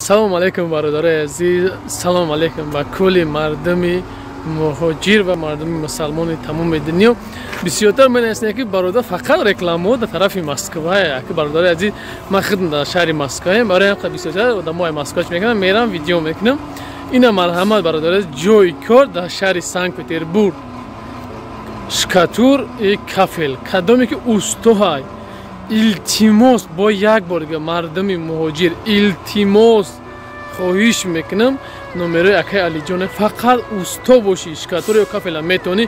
Салом алейкум, бародарои азиз, салом алейкум ба кулли мардуми муҳоҷир ва мардуми мусалмони тамоми дунё. Бисёртар менависем, ки бародар, фақат рекламаҳо дар тарафи Москвае. Ки бародари азиз, ман худам дар шаҳри Москваем, барои ҳам бисёртар одамои Москва чӣ мекунам, мерам, видео мекунам. Ина, марҳамат, бародари, ҷои кор дар шаҳри Санкт Петербург, штукатур и кафел. Кадоме ки устоҳай, илтимос, бо як бор дига, мардуми муҳоҷир, илтимос, хоҳиш мекунам, номерои акаи Алиҷоне. Фақат усто бошӣ, штукатур ё кафела метавонӣ,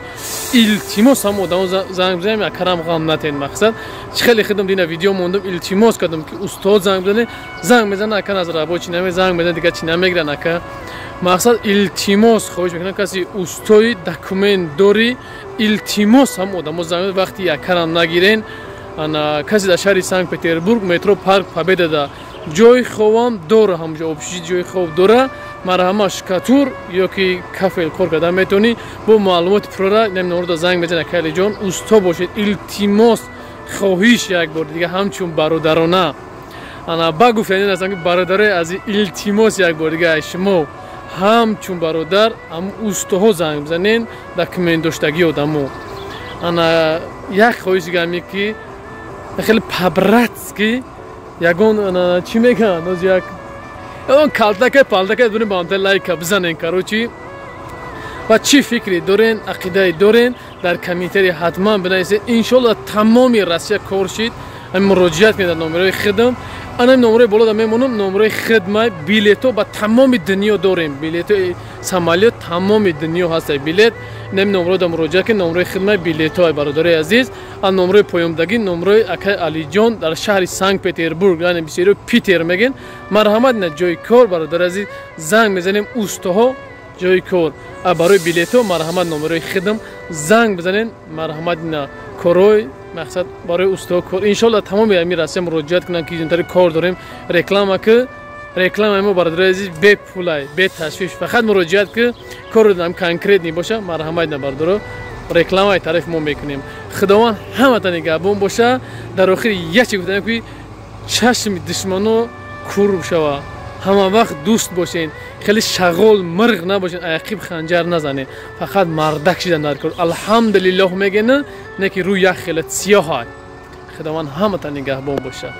илтимос, ҳама одамо занг бизанем, акарам ғам натен. Мақсад чӣ, хеле хидм дина видео мондум, илтимос кардам, ки устод занг бизане. Занг мезана, ака аз рабочий наме занг мезана, дига чӣ намегиран, ака. Мақсад, илтимос, хоҳиш мекунам, каси устои документ дорӣ, илтимос, ҳама одамо занг, вақти акарам нагирен. Ана, касе дар шаҳри Санкт Петербург, метро Парк Победа ҷои хобам дора, ҳамҷо общежитие ҷои хоб дора. Марҳамат, штукатур ё ки кафел кор кардан метавонӣ, бо маълумоти пурра намномерода занг мезанед. Акалиҷон, усто бошед, илтимос, хоҳиш, як бор дига, ҳамчун бародарона. Ана, ба гуфтани ҳастам, ки бародарои азиз, илтимос, як бор дига, шумо ҳамчун бародар, ҳам устоҳо занг бизанен, документ доштагӣ одамо. Ана, як хоҳиш дигаме, ки хеле по-братски ягон чӣ мегӯянд, оз як ягон калтака палтака дорем, ба ҳамта лайка бизанен, короче. Ва чӣ фикре дорен, ақидае дорен, дар комментарий ҳатман бинависед. Иншолло, тамоми Россия кор шид, муроҷиат кунед дар номерои хидм. Ана, номерои болода мемонам, номерои хидма. Билето ба тамоми дунё дорем, билетои самолёт тамоми дунё ҳаста билет. Нами номерода муроҷиат кунед, номерои хидма, билето, бародарои азиз. А номерои поёмдагӣ номерои акаи Алиҷон дар шаҳри Санкт Петербург, яъне бисёрио Питер мегӯен. Марҳамат, ина ҷои кор, бародари азиз, занг мезанем, устоҳо, ҷои кор. А барои билето, марҳамат, номерои хидм занг бизанен. Марҳамат, ина корҳои, мақсад, барои устоҳо кор. Иншолла, тамоми ами Россия муроҷиат кунанд, ки интари кор дорем. Реклама ки рекламаи мо, бародари азиз, бепулай, беташвиш, фақат муроҷиат ки корро конкретный боша. Марҳамат, на бародаро, рекламаи тарафи мо мекунем. Худованд ҳамата нигаҳбон боша. Дар охири як чи гуфтанем, ки чашми душмано кур шава, ҳама вақт дӯст бошен, хеле шағол мирғ набошен, аяқиб ханҷар назанен, фақат мардак шидан дар кор. Алҳамдулиллоҳ мегена, не ки рӯ як хеле сиёҳай. Худованд ҳамата нигаҳбон боша.